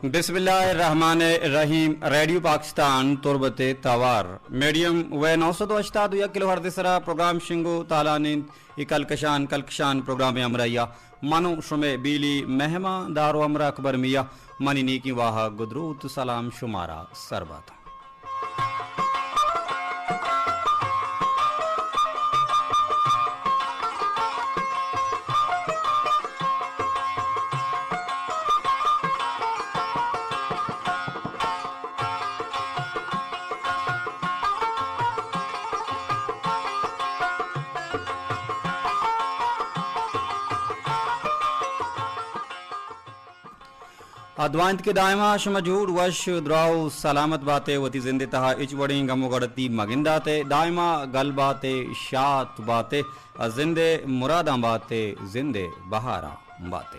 بسم اللہ الرحمن الرحیم۔ ریڈیو پاکستان تربت توار میڈیم ویو نو سد و ہشتاد و یک کلو ہرتز سرا پروگرام شنگ و تالان انت۔ اے کلکشان، کلکشان پروگرام ہمراہیا من و شمے بیلی مہمان دار و ہمراہ اکبر میا۔ منی نیکیں واہگ و دروت و سلام شمارا سر بات۔ آ دعا انت کہ دائما شما جوڑ، وش، دراہ و سلامت باتے، وتی زند ء تہا ہچ وڑیں گم و گڑتی مگنداتے، دائما گل باتے، شات باتے، زند ء مراداں باتے، زند ء بہاراں باتے۔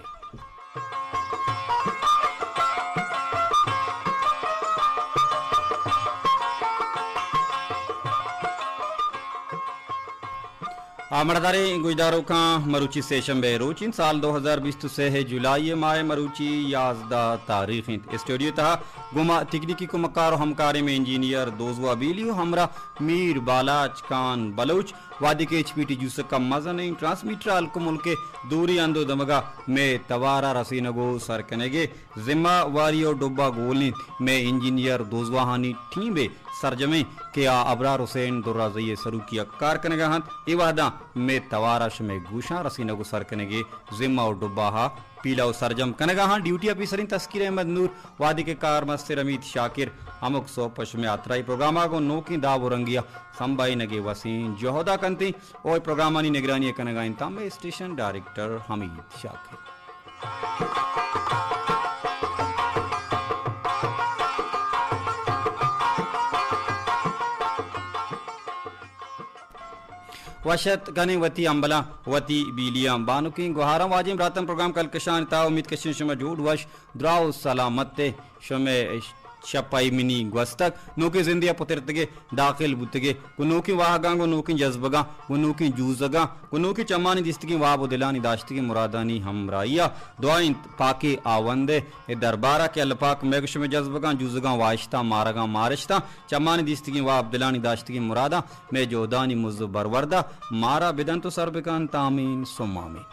آ مڑداریں گوشداروکاں، مروچی سے شنبے ء روچ انت، سال دو ہزار بیست و سے ء جولائی ء ماہ ء مروچی یازدہ تاریخ انت۔ اسٹوڈیو ء تہا گوں ما تکنیکی کمکار و ہمکاریں مئے انجینئر دوزواہ بیلی و ہمراہ میر بالاچ کان بلوچ، وہدے کہ ایچ پی ٹی جوسک ء مزنیں ٹرانسمیٹر ء ہلک و ملک ء دوری ہند و دمگ ء مئے توار ء رسینگ و سر کنگ ء ذمہ واری و ڈبہ گول انت مئے انجینئر دوزواہانی ٹیم ء سرجمیں کہ آ ابرار حسین درازئی ء سروکی ء کار کنگ ء انت۔ اے وہداں مئے توار ء شمئے گوشاں رسینگ و سر کنگ ء ذمہ و ڈبہ ء پیلہ و سرجم کنگ ء انت۔ ڈیوٹی آفیسر انت تسکیر احمد نور، وہدے کہ کارمستر حمید شاکر ہمک سہب پہ شمئے ہاترا اے پروگرام ء گوں نوکیں داب و رنگی ء سمبھائینگ ء وسیں جہد ء کنت انت۔ و اے پروگرامانی نگرانی ء کنگ ء انت مئے اسٹیشن ڈائریکٹر حمید شاکر۔ وش ات کنیں وتی امبلاں، وتی بیلیاں، بانکیں گوہاراں، واجہیں براتاں، پروگرام کلکشان تا امید کشیں شما جوڑ وش دراہ و سلامت ء شمئے شپ ایمنی گوستگ۔ نوکیں زندے ء پترتگ ء داخل بوتگ ء گوں نوکیں واہگاں، گوں نوکیں جذبگاں، گوں نوکیں جوزگاں، گوں نوکیں چمانی دیستگیں واب و دلانی داشتگیں مرادانی ہمراہی ء دعا انت پاکیں آوند ء دربار ء کہ اللہ پاک مئے گوں شمئے جذبگاں، جوزگاں، واہشتاں، مارگاں، مارشتاں، چمانی دیستگیں واب، دلانی داشتگیں مراداں، مئے جہدانی مز و برورد ء مارا بدنت و سر بکنت۔ آمین ثم آمین۔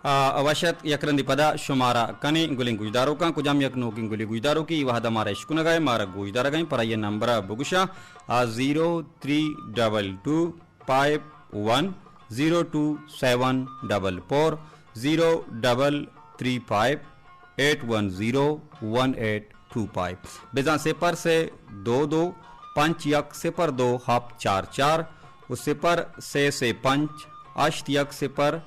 آ، وش ات یک رندے پدا شمارا کنیں گلیں گوشداروکاں، کجام یک نوکیں گلیں گوشداروکے اے وہدا مارا اشکنگا ء مارا گوشدارگا ء پر آئی ء نمبر ء بگوشاں، آ، zero three double two five one zero two seven double four, zero double three five eight one zero one eight two five, بزاں صفر سے دو دو پنچ یک صفر دو ہفت چار چار و صفر سے سے پنچ ہشت یک صفر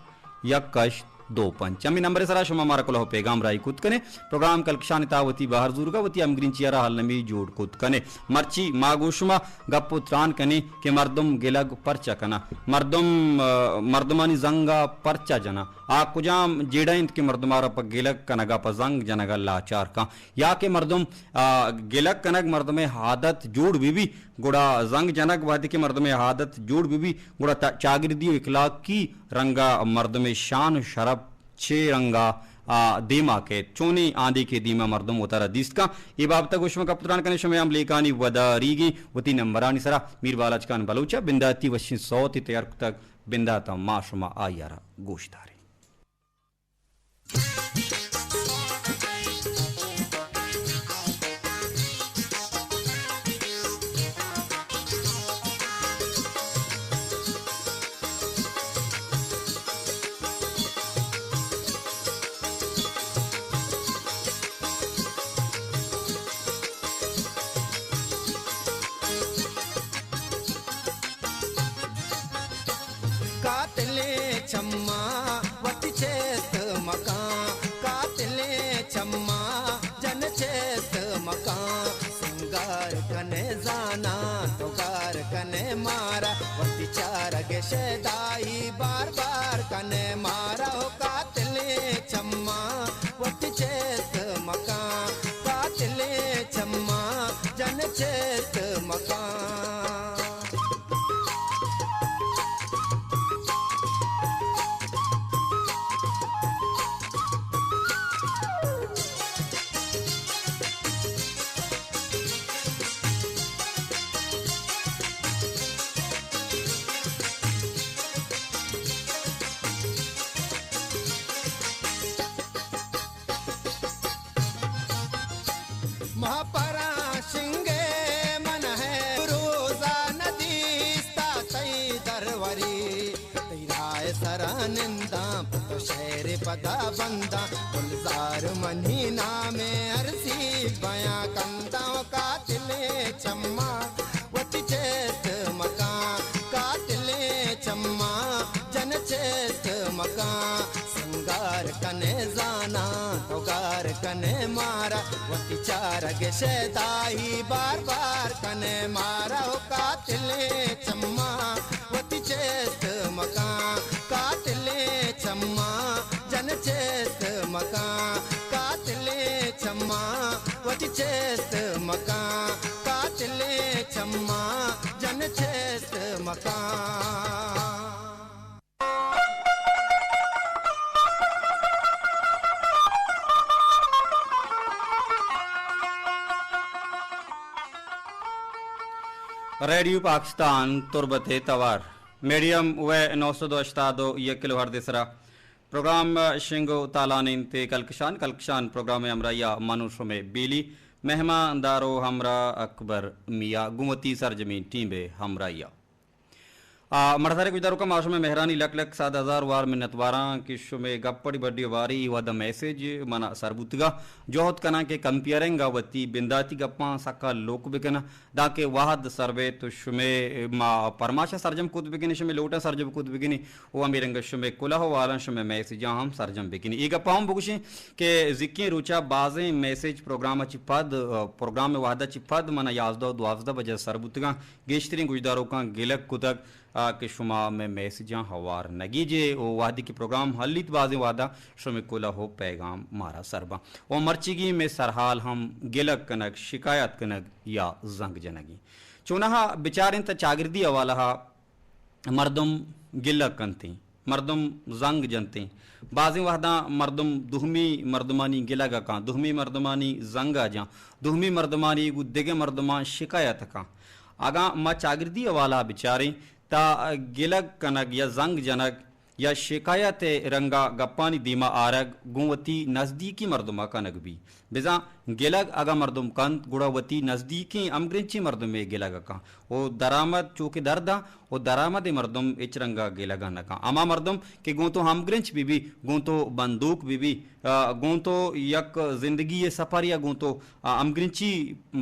یک ہشت دو پنچ۔ ہمے نمبر ء سرا شما مارا کلوہ و پیغام راہی کت کنے۔ پروگرام کلکشان تا وتی بہر زورگا وتی ہمگرنچی ء را المی جوڑ کت کنے۔ مرچی ما گوں شما گپ و تران کنیں کہ مردم گلگ پرچا کنا، مردم، آ، مردمانی زنگا پرچا جنا، آ کجام جیڑہ انت کہ مردم آرا پہ گلگ کنگا، پہ زنگ جنگا لاچار کن، یا کہ مردم، آ، گلگ کنگ مردم عادت جوڑ بی بی، گڑا زنگ جنگ وہدے کہ مردم عادت جوڑ بی بی، گڑا تا چاگردی و اخلاقی رنگا مردم شان و شرپ چے رنگا، آ، دیما کیت، چونیں آندیکے دیما مردم وتارا دیست کن۔ اے بابت ء گوں شما گپ تران کنیں، شمئے ہم لیکانی وداریگیں وتی نمبرانی سرا۔ میر بالاچ خان بلوچ ء بنداتی وشیں سوتے تیار کتگ، بندات ء ما شما آئی ء را گوش داریں۔ قاتلیں چماں وتی چست مکاں، قاتلیں چماں جن چست مکاں۔ سنگار کنے زاناں تو گار کنے مارا، وتی چارگ شیدائی بار بار کنے مارا۔ او قاتلیں چماں وتی چست مکاں، قاتلیں چماں جن بنداں، پہ تو شعر پدا بنداں، گلزار منی نام ارسی بیاں کنداں، قاتل چماں وتی چست مکاں، قاتل چماں جن چست مکاں، سنگار کنے زاناں تو گار کنے مارا، وتی چارگ شیدائی بار بار کنے مارا، او قاتل چماں وتی چست مکاں، قاتل چماں جن چست مکاں، قاتل چماں وتی چست مکاں، قاتل چماں جن چست مکاں۔ ریڈیو پاکستان تربت ءِ توار، میڈیم ویو نو سد و ہشتاد و یک کلو ہرٹز ءِ سرا پروگرام شنگ و تالان انت۔ کلکشان، کلکشان پروگرام ءِ ہمراہی ءَ من و شمے بیلی، مہمان دار و ہمراہ اکبر میاں گوں وتی سرجمیں ٹیم ءِ ہمراہی ءَ۔ آ، مڑساریں گوشداروکاں، ما شمئے مہرانی لک لک صد ہزار وار منتواراں کہ شمئے گپ اڑی بڈی و باری اے وہد ءَ میسج منا سر بوتگا۔ جہد کناں کہ کمپیئرنگ ءَ وتی بنداتی گپاں سکا لوک بکناں، دانکہ وہد سر بیت و شمئے ما پرماشاں سرجم کت بکنیں، شمئے لوٹاں سرجم کت بکنیں و ہمے رنگ شمئے کلہ و حالاں، شمئے میسجاں ہم سرجم بکنیں۔ اے گپا ہم بگوشیں کہ زکیں روچا بازیں میسج پروگرام ءَ چہ پد، پروگرام ءِ وہد ءَ چہ پد منا یازدہ و دوازدہ بجہ سر بوتگاں۔ گیشتریں گوشداروکاں گلگ کتگ، آ، کہ شما مئے میسجاں ہوار نہ گیجے و وہدے کہ پروگرام ہلیت، بازیں وہداں شمئے کلہ و پیغام مارا سر باں۔ و مرچیگیں مئے سرحال ہم گلگ کنگ، شکایت کنگ یا زنگ جنگیں۔ چوناہا بچاریں تہ چاگردی حوالہ ءَ مردم گلگ کنتیں، مردم زنگ جنتیں۔ بازیں وہداں مردم دومی مردمانی گلگ ءَ کاں، دومی مردمانی زنگ ءَ جاں، دومی مردمانی گوں دگہ مردماں شکایت ءَ کاں۔ اگاں ما چاگردی حوالہ ءَ بچاریں، تہ گلگ کنگ یا زنگ جنگ یا شکایت ءِ رنگ ءَ گپانی دیما آرگ گوں وتی نزدیکی مردم ءَ کنگ بی۔ بزاں گلگ اگاں مردم کنت، گڑا وتی نزدیکیں ہمگرنچیں مردمے گلگ ءَ کن۔ و درآمد چو کہ در داں، و درآمدیں مردم ہچ رنگ ءَ گلگ ءَ نہ کن۔ ہما مردم کہ گوں تو ہمگرنچ بہ بی، گوں تو بندوک بہ بی، آ، گوں تو یک زندگی ءِ سپرے ءَ گوں تو، آ، ہمگرنچی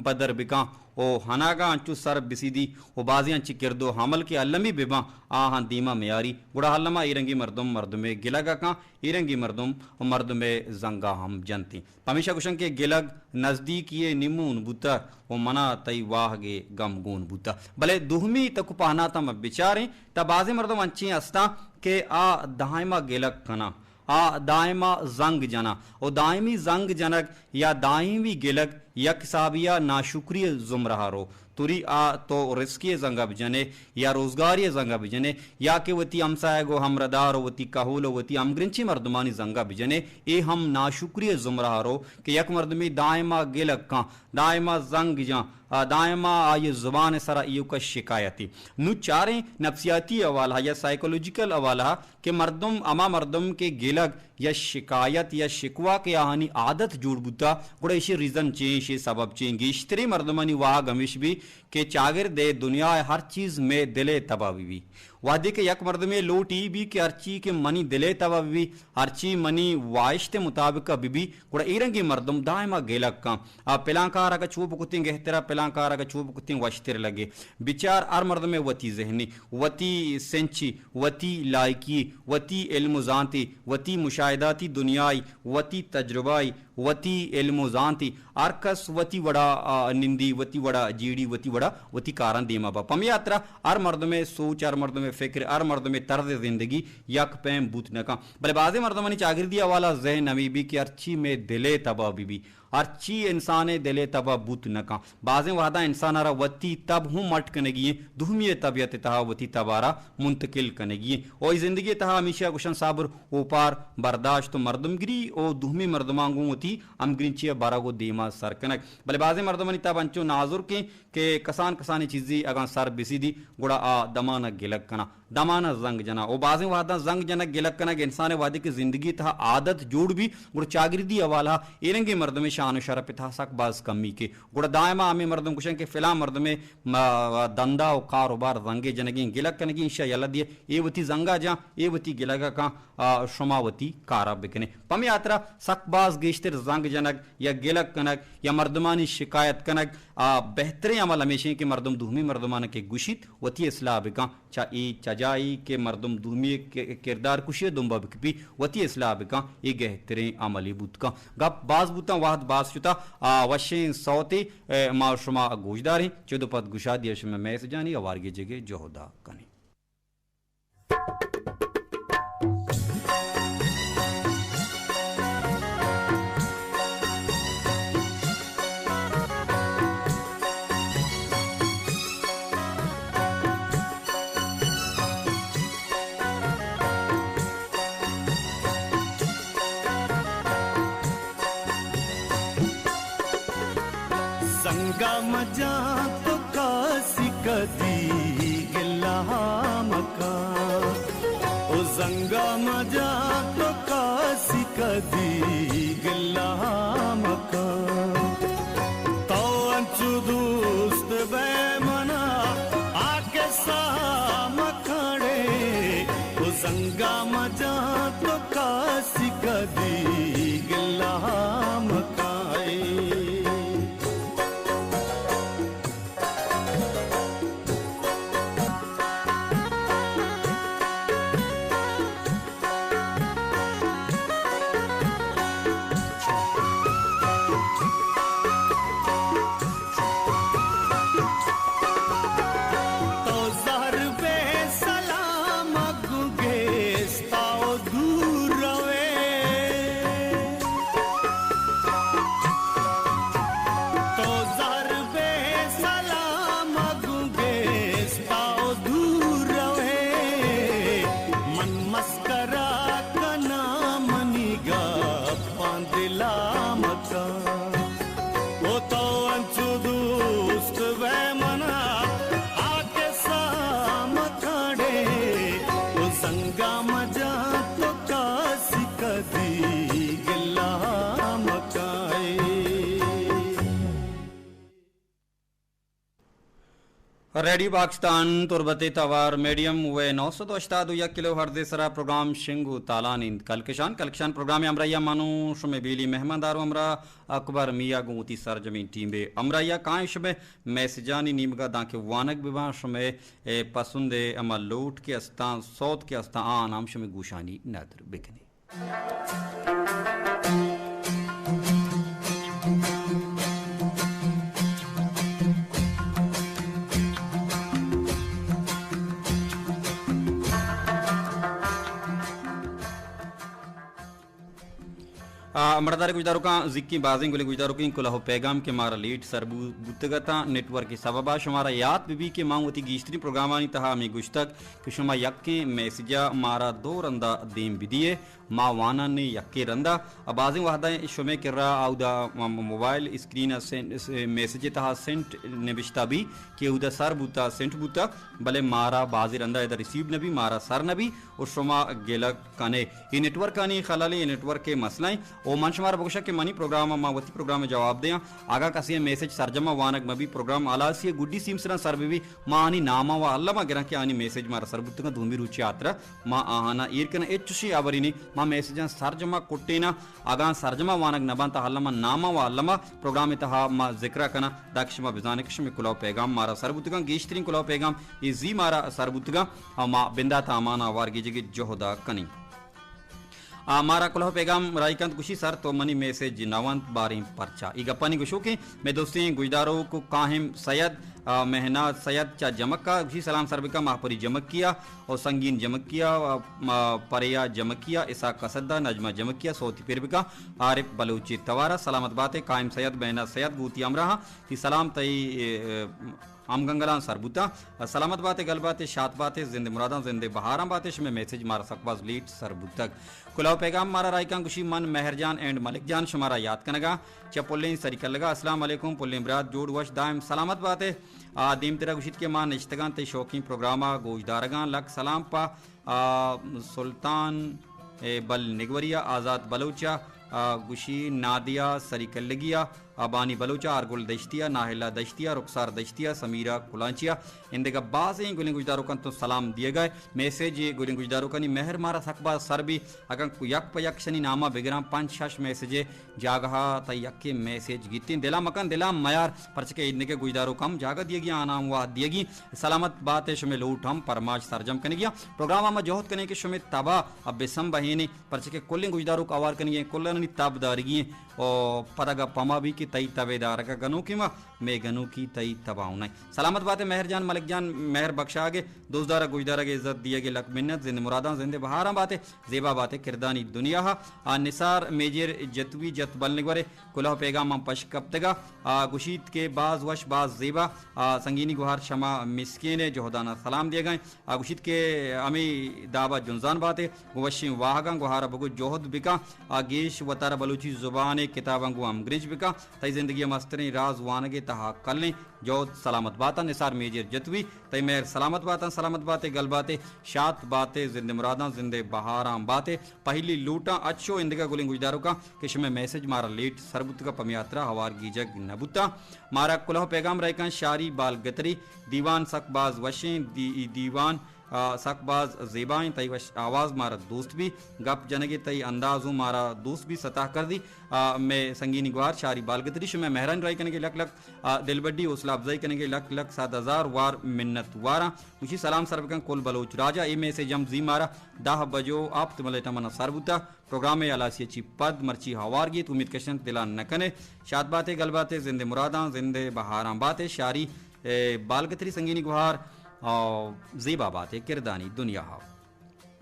پدر بکن و ہناگاں انچو سر بسیدی و بازیں انچیں کرد و عمل کہ المی بباں، آہاں دیما میاری، گڑا الما اے رنگیں مردم مردمے گلگ ءَ کن، اے رنگیں مردم مردمے زنگ ءَ ہم جنتیں۔ پمیشا گوشن کہ گلگ نزدیکی ءِ نیمون بوتہ و منا تئی واہگ ءِ گم گون بوتہ۔ بلے دومی تک و پہناتاں ما بچاریں، تہ بازیں مردم انچیں ہستاں کہ آ دائما گلگ کناں، آ دائما زنگ جناں و دائمی زنگ جنگ یا دائمی گلگ یک حسابے ءَ ناشکری ءِ زمرہ ءَ رو۔ توری آ تو رزقے ءِ زنگ ءَ بجنے یا روزگارے ءِ زنگ ءَ بجنے یا کہ وتی ہمساہگ و ہمردار و وتی کہول و وتی ہمگرنچیں مردمانی زنگ ءَ بجنے، اے ہم ناشکری ءِ زمرہ ءَ رو کہ یک مردمے دائما گلگ کن، دائما زنگ جن، آ، دائما آئی ءِ زبان ءِ سرا ایوک ءَ شکایتی۔ نوں چاریں نفسیاتی حوالہ یا سائیکولوجیکل حوالہ کہ مردم، ہما مردم کہ گلگ یا شکایت یا شکوہ کہ آہانی عادت جوڑ بوتا، گڑا ایشی ریزن چے، ایشی سبب چے؟ گیشتریں مردمانی واہگ ہمیش بی کہ چاگرد ءِ دنیا ءِ ہر چیز مئے دل ءِ تبا بہ بی۔ وہدے کہ یک مردمے لوٹی بی کہ ہرچی کہ منی دل ءِ تبا بہ بی، ہرچی منی واہشت ءِ مطابق بہ بی، گڑا اے رنگیں مردم دائما گلگ کن۔ آ پلان کار اگہ چو بکتیں گہترا، پلان کار اگہ چو بکتیں وشتر لگے۔ بچار ہر مردمے وتی ذہنی، وتی سنچی، وتی لائکی، وتی علم و زانتی، وتی مشاہداتی دنیای، وتی تجربہ ای، وتی علم و زانتی، ہر کس وتی وڑا، آ، نندی، وتی وڑا جیڑی، وتی وڑا وتی کاراں دیما با۔ پمی ہاترا ہر مردمے سوچ، ہر مردمے فکر، ہر مردمے طرز زندگی یک پیم بوت نہ کن۔ بلے بازیں مردمانی چاگردی حوالہ ذہن ہمی بی کہ ہرچی مئے دلے تباہ بی بی، ہرچی انسانے دلے تباہ بوت نہ کن۔ بازیں وہداں انسان ء را وتی تب ہم مٹ کنگی ایں، دومی ء طبیعت ء تہا وتی تب ء را منتقل کنگی ایں۔ او اے زندگی ء تہا ہمیشی ء گوشن صبر، اوپار، برداشت و مردمگری او دومی مردماں گوں وتی ہمگرنچی ء برگ و دیما سر کنگ۔ بلے بازیں مردمانی تب انچو نازرک ایں کہ کسان کسانیں چیزے اگاں سر بسیدی گڑا آ دمان ء گلگ کناں، دمان ء زنگ جناں۔ او بازیں وہداں زنگ جنگ گلگ کنگ انسان ء وہدے کہ زندگی ء تہا عادت جوڑ بی گڑا چاگردی حوالہ ء اے رنگیں مردمے شان و شرپ ءِ تہا سک باز کمی کے۔ گڑا دائما ہمے مردم گوشن کہ فلاں مردمے ما-، دندا و کاروبار زنگے جنگیں، گلگ کنگیں، ایشا یلہ دیے، اے وتی زنگا جاں، اے وتی گلگا کاں، آ، شما وتی کارا بکنے۔ پمے ہاترا سک باز گیشتر زنگ جنگ یا گلگ کنگ یا مردمانی شکایت کنگ، آ، بہتریں عمل ہمیشیں کہ مردم دومی مردمانا کہ گوشیت، وتی اصلاح بکاں۔ چہ اے چجائی کہ مردم دومی ک-، کردار کشی ءِ دمبا بکپی، وتی اصلاح بکاں، اے گہتریں عملے بوت کاں۔ گپ باز بوتاں، وہد باز شتا، آ، وشیں سوتے، اے، ما شما گوشداریں، چد و پد گشادی ءَ شمئے میسجانی ہوار گیجگ ءِ جہدا کنیں۔ زنگا مجاں تو کاسی کدی گلہ مکاں، او زنگا مجاں تو کاسی کدی گلہ مکاں۔ تو انچو دوست بئے منا آ کسہ مکاڑے، او زنگا مجاں تو کاسی کدی گلہ مکائے۔ تو زر بے سلام گوں گیستا و دور روے۔ تو زر بے سلام گوں گیستا و دور روے۔ من مسکرا کناں، منی گپاں دلا مکن۔ او تو انچو دوست بئے منا آ کسہ مکاڑے، او زنگا مجاں تو کاسی کدی گلہ مکائے۔ ریڈیو پاکستان تربت ءِ توار میڈیم ویو نو سد و ہشتاد و یک کلو ہرٹز ءِ سرا پروگرام شنگ و تالان انت۔ کلکشان، کلکشان پروگرام ءِ ہمراہی ءَ من و شمئے بیلی مہماندار و ہمراہ اکبر میاں گوں وتی سرجمیں ٹیم ءِ ہمراہی ءَ کائیں شمئے میسجانی نیمگا دانکہ وانگ بباں، شمئے، اے، پسند ءِ ہما لوٹ کہ استاں، سوت کہ استاں، آہاں ہم شمئے گوشانی ندر بکنیں۔ آ، مڑداریں گوشداروکاں، زیکیں بازیں گلیں گوشداروکیں کلوہ و پیغام کہ مارا لیٹ سر بو-، بوتگ اتاں، نیٹ ورک ءِ سبب ءَ شمارا یات بہ بی کہ ما وتی گیشتریں پروگرامانی تہا ہمے گوشتگ کہ شما یکیں میسج ءَ مارا دو رندا دیم بدیے۔ ما وانان نے یکے رندا، ءُ بازیں وہداں شمے کرا اودا م-، م-، موبائل اسکرین ءَ سین-، س-، میسج ءِ تہا سینٹ نبشتہ بی کہ اودا سر بوتا، سینٹ بوتا، بلے مارا بازیں رندا ادا ریسیو نہ بی، مارا سر نہ بی، ءُ شما گلگ کنے۔ اے نیٹ ورکانی خللے، اے نیٹ ورک ءِ مسئلہ ایں۔ ءُ من شمارا بگوشاں کہ منی پروگرام ءَ ما وتی پروگرام ءِ جواب دیاں۔ اگاں کسے ءِ میسج سرجم ءَ وانگ مہ بی، پروگرام ہلاسی ءِ گڈی سیم سرا سر بہ بی، ما آنی نام ءَ و الم ءَ گراں کہ آنی میسج مارا سر بوتگاں، دومی روچے ءِ ہاترا ما آہانا ایر کناں۔ ہچ چشیں ہبرے نی، ما میسجاں سرجم ءَ کٹیناں، اگاں سرجم ءَ وانگ نہ بنت، الم ءَ نام ءَ و الم ءَ پروگرام ءِ تہا ما ذکر ءَ کناں، دانکہ شما بزانے کہ شمے کلوہ ءُ پیغام مارا سر بوتگاں، گیشتریں کلوہ ءُ پیغام اے زی مارا سر بوتگاں، ءُ ما بندات ءَ ہمانا ہوار گیجگ ءِ جہد ءَ کنیں۔ آ، مارا کلوہ ءُ پیغام راہی کنت، گوشی، سر تو منی میسج نہ ونت، باریں پرچا؟ اے گپانی گوشوکیں مئے دوستیں گوشداروک ءُ کاہم سید، آ، مہناز سید چہ جمک ءَ، گوشی، سلام سر بکن ماہپری جمکی ءَ ءُ سنگین جمکی ءَ، آ، ما، پریا جمکی ءَ، اسحاق قصد ءَ، نجمہ جمکی ءَ، سوتی پر بکن عارف بلوچ ءِ توار ءَ۔ سلامت بات ئے کاہم سید، مہناز سید گوں وتی ہمراہاں، تئی سلام تئی، اے، اے، ہمگنگلاں سر بوتاں۔ سلامت بات ئے، گل بات ئے، شات بات ئے، زند ءِ مراداں زند ءِ بہاراں بات ئے۔ شمئے میسج مارا سک باز لیٹ سر بوتگ۔ کلوہ ءُ پیغام مارا راہی کن، گوشی، من مہر جان اینڈ ملک جان شمارا یات کنگاں چہ پلیں سری کلگا۔ السلام علیکم پلیں برات، جوڑ وش دائم سلامت بات ئے۔ آ، دیمترا گوشیت کہ ما نشتگاں تئی شوقیں پروگرام ءَ گوش دارگاں۔ لک سلام پہ، آ، سلطان، اے، بل نگوری ءَ، آزات بلوچ ءَ، آ، گوشی نادیہ سری کلگی ءَ، آ، بانی بلوچ ءَ، آرگل دشتی ءَ، ناہلہ دشتی ءَ، رخسار دشتی ءَ، سمیرہ کلانچی ءَ، اندگہ بازیں گلیں گوشداروکاں تو سلام دیگا ئے۔ میسج گلیں گوشداروکانی مہر مارا سک باز سر بی، اگاں یک پہ یک شنی ناما بگراں، پنچ شش میسج جاگہا تئی یکیں میسج گیتیں۔ دلا مکن، دلا میار، پرچہ کہ ایدنگہ گوشداروک ہم جاگہ دیگی، آناں ہم وہد دیگی۔ سلامت بات ئے، شمے لوٹ ہم پرماش سرجم کنگی آں۔ پروگرام ءَ ما جہد کنیں کہ شمے تبا ءَ بسم بہینیں، پرچہ کہ کلیں گوشداروک ہوار کنگی ایں، کلانی تب دارگی ایں۔ او پدا گپ ہما بی کہ تئی تب ءِ دارگ ءَ گنوکیں ما، مے گنوکی تئی تبا ہوں نئیں۔ سلامت بات ئے مہر جان، ملک جان، مہر بخشاگ ءِ، دوستدار ءَ گوشدارگ ءِ، عزت دیگ ءِ لک منت، زند مراداں زند بہاراں بات ئے۔ زیبا بات ئے کردانی دنیا ءَ۔ آ، نثار میجر جتوی جت بلنگور ءِ کلوہ پیغام من پشک کپتگ ءَ۔ آ، گوشیت کہ باز وش، باز زیبا۔ آ، سنگینی گوہار شما مسکین ءِ جہدان ءَ سلام دیگ ءَ ایں۔ آ، گوشیت کہ ہمے داب ءَ جنزان بات ئے، گوں وشیں واہگاں گوہار ءَ بگو جہد بکن۔ آ، گیش وتارا بلوچی زبان ءِ کتاباں گوں ہمگرنچ بکن۔ تئی زندگی ءِ مستریں راز وانگ ءِ تہا کلیں۔ جہد سلامت باتاں نثار میجر جتوی۔ تئی مہر سلامت باتاں، سلامت بات ئے، گل بات ئے، شات بات ئے، زند مراداں زند بہاراں بات ئے۔ پہلی لوٹاں اچو اندگہ گلیں گوشداروکاں کہ شمئے میسج مارا لیٹ سر بوتگا، پہ میاترا ہوار گیجگ نہ بوتاں۔ مارا کلوہ پیغام رہکاں شاری بالگتری، دیوان سک باز وشیں، دی-، دیوان، آ، سک باز زیبائیں، تئی وش آواز مارا دوست بی، گپ جنگے تئی انداز اوں مارا دوست بی، ستا کردی۔ آ، مئے سنگینی گوہار شاری بالگتری، شمئے مہرانی راہی کنگے لک لک، آ، دلبڈی حوصلہ افزائی کنگے لک لک صد ہزار وار منت واراں۔ گوشی سلام سر بکن کل بلوچ راجا۔ اے میسج ہم زی مارا دہ بجو ہپت منٹ ءَ منا سر بوتا۔ پروگرام ءِ ہلاسی ءَ چی پد مرچی ہوار گیت، امید کشنت دلان نہ کنے۔ شات بات ئے، گل بات ئے، زند مراداں زند بہاراں بات ئے، شاری، اے، بالگتری سنگینی گوہار، آ، زیبا بات ئے کردانی دنیا ءَ۔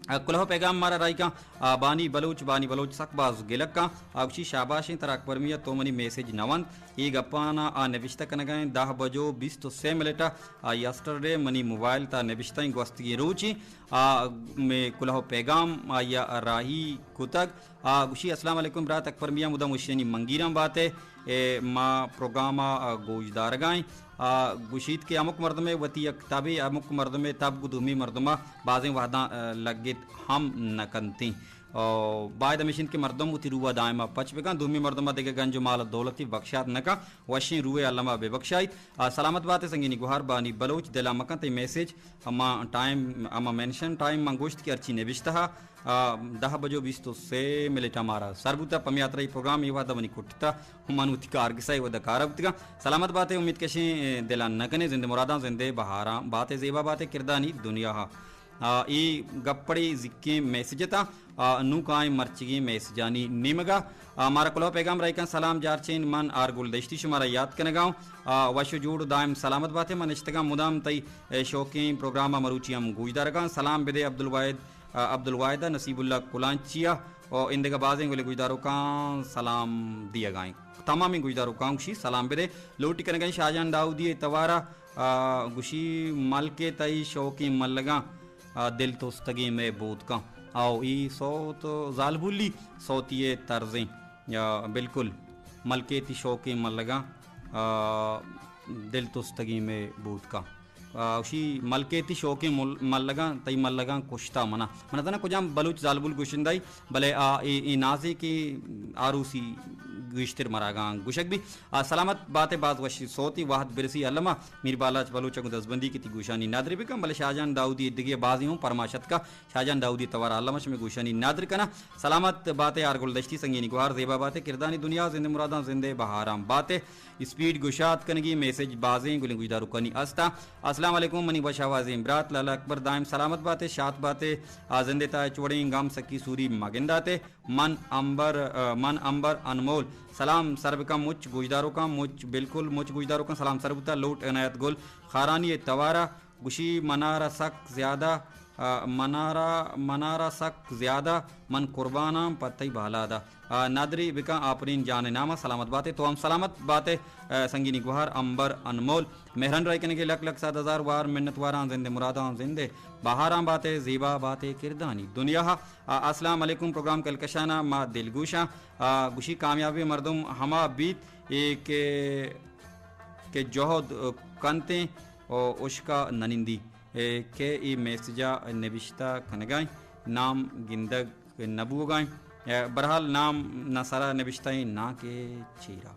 آ، کلوہ پیغام مارا راہی کاں، آ، بانی بلوچ، بانی بلوچ سک باز گلگ کاں۔ آ، گوشی شاباشیں ترا اکبر میاں، تو منی میسج نہ ونت۔ اے گپانا آ نبشتہ کنگا ایں، دہ بجو بیست و سے منٹ ءَ، آ، یسٹرڈے منی موبائل تا نبشتہ ایں، گوستگیں روچیں۔ آ، مئے کلوہ پیغام آئی ءَ راہی کتگ۔ آ، گوشی السلام علیکم برات اکبر میاں، مدام وشیانی منگیراں بات ئے۔ اے، ما پروگرام ءَ، آ، گوش دارگا ایں۔ آ، گوشیت کہ ہمک مردمے وتی یک تبے، ہمک مردمے تب گوں دومی مردم ءَ بازیں وہداں، آ، لگت ہم نہ کنتیں۔ آ، باید ہمیش انت کہ مردم وتی روح ءَ دائم ءَ پچ بکن، دومی مردم ءَ دگہ گنج و مال ءُ دولتے بخشات نہ کن، وشیں روح ءَ الم ءَ بہ بخشائیت۔ آ، سلامت بات ئے سنگینی گوہار بانی بلوچ، دلا مکن تئی میسج ہما ٹائم، ہما مینشن ٹائم من گوشت کہ ہرچی نبشتہ ءَ، آ، دہ بجو بیست و سے منٹ ءَ مارا سر بوتا۔ پہ میاترا اے پروگرام اے وہدا منی کٹتا، من وتی کارگسا اے وہدا کارا بوتگاں۔ سلامت بات ئے، امید کشیں، اے، دلا نہ کنے، زند مراداں زند بہاراں بات ئے، زیبا بات ئے کردانی دنیا ءَ۔ آ، اے گپڑے زیکیں میسج اتاں۔ آ، نوں کائیں مرچیگیں میسجانی نیمگا۔ آ، مارا کلوہ پیغام رہی کن، سلام جارچین، من آرگل دشتی شمارا یات کنگا اوں۔ آ، وش و جوڑ و دائم سلامت بات ئے، من نشتگاں مدام تئی، اے، شوقیں پروگرام ءَ مروچی ہم گوشدارگاں۔ سلام بدے عبدالواحد، آ، عبدالواحد ءَ، نصیب اللہ کلانچی ءَ و اندگہ بازیں گلیں گوشداروکاں سلام دیگا ایں۔ تمامیں گوشداروکاں گوشی سلام بدے۔ لوٹی کنگا ایں شاہجان داؤدی ءِ توارا، آ، گوشی ملکے تئی شوقیں ملگاں، آ، دل تستگیں مئے بوتکاں۔ او ای صوت زالبولی صوتی طرزیں۔ یا بالکل ملکے تی شوقیں ملگاں، آ، دل تستگیں مئے بوتکاں۔ آ، اشی ملکے تی شوقیں مل-، ملگاں، تئی ملگاں کشتا منا۔ من زاناں کجام بلوچ زالبول گوشندائی، بلے آ، اے، اے نازیں کہ آروسی گیشتر مراگاں گوشگ بی۔ آ، سلامت بات ئے، باز وشی صوتی وہد برسی الما میر بالاچ بلوچ ءَ گوں دزبندی کہ تی گوشانی ندر بکن، بلے شاہجان داؤدی دگہ بازی ہوں پرماش اتکا۔ شاہجان داؤدی توار ءَ الم ءَ شمئے گوشانی ندر کناں۔ سلامت بات ئے آرگل دشتی سنگینی گوہار، زیبا بات ئے کردانی دنیا، زند مراداں زند بہاراں بات ئے۔ اسپیڈ گشاد کنگی میسج بازیں گلیں گوشداروکانی استا۔ السلام علیکم منی وش آوازیں برات لالا اکبر، دائم سلامت بات ئے، شات بات ئے، آ زند تا چوڑیں گام سکی سوری مگندات ئے۔ من امبر، آ، من امبر انمول سلام سر بکاں مچ گوشداروکاں، مچ بالکل مچ گوشداروکاں سلام سر بوتا۔ لوٹ عنایت گل خارانی توارا گوشی منارا سک زیادہ، آ، منارا، منارا سک زیادہ من قرباناں پہ تئی بالاد ءَ۔ آ، ندری بکن آپرین جان ءِ نام ءَ۔ سلامت بات ئے، تو ہم سلامت بات ئے، آ، سنگینی گوہار امبر انمول۔ مہران رائی کنگے لک لک صد ہزار وار منت واراں، زند مراداں زند بہاراں بات ئے، زیبا بات ئے کردانی دنیا ءَ۔ آ، السلام علیکم پروگرام کلکشان ءَ ما دلگوشاں۔ آ، گوشی کامیابیں مردم ہما بیت اے کہ، کہ جہد کنتیں و اشکا ننندی۔ اے کہ اے میسج ءَ نبشتہ کنگائیں، نام گندگ نہ بوگائیں۔ اے، بہرحال نام نہ سرا نبشتہ ایں، نہ کہ چیرا۔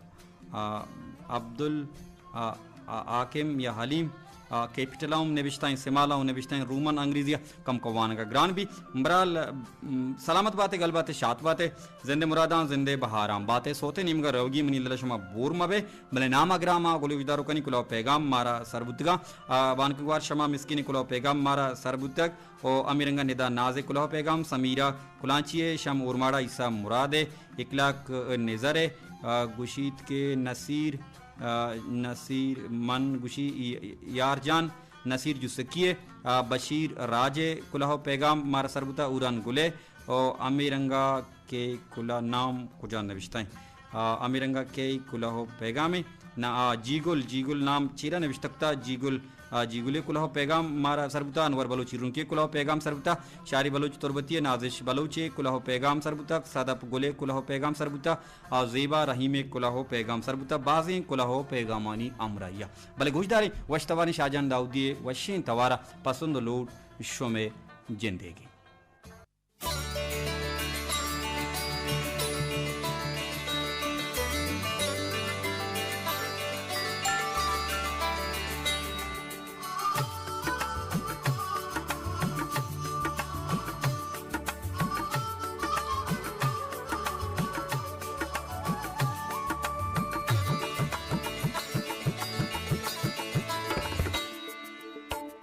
آ، عبدال، آ، آ، حاکم یا حلیم، آ، کیپٹل ءَ ہم نبشتہ ایں، سمال ءَ ہم نبشتہ ایں، رومن انگریزی ءَ کم کو وانگ ءَ گران بی۔ بہرحال، م، سلامت باتے، گل باتے، شات باتے، زندے مراداں، زندے بہاراں باتے، سوتے نیمگ ءَ روگی منی للہ شما بور مبے، بلے نام ءَ گرام ءَ گل گوشداروکانی کلوہ پیغام مارا سر بوتگاں۔ آ، بانکگوار شما مسکین کلوہ پیغام مارا سر بوتگ۔ و ہمے رنگا ندا ناز ءِ کلوہ پیغام، سمیرہ کلانچی ءِ شم اورماڑہ عیسی مراد ءِ اکلاک نظر ءِ، آ، گوشیت کہ نصیر، آ، نصیر من گوشی ای-، یار جان نصیر جسکی ءِ، آ، بشیر راج ءِ کلوہ پیغام مارا سر بوتا، اوران گل ءِ و ہمے رنگا کہ کلوہ نام کجا نوشتہ ایں۔ آ، ہمے رنگا کئی کلوہ و پیغامے۔ نہ، آ، جیگل، جیگل نام چیرا نوشتہ کتا، جیگل، آ، جیگلے کلوہ و پیغام مارا سر بوتا، انور بلوچی رونکے کلوہ و پیغام سر بوتا، شاری بلوچ تربتی ءِ نازش بلوچے کلوہ و پیغام سر بوتا، صدف گلے کلوہ و پیغام سر بوتا، آ، زیبا رحیمے کلوہ و پیغام سر بوتا، بازیں کلوہ و پیغامانی ہمراہیا۔ بلے گوشداریں وش تواریں شاہجان داؤدی ءِ وشیں توارا پسند و لوٹ شمے جندیگی۔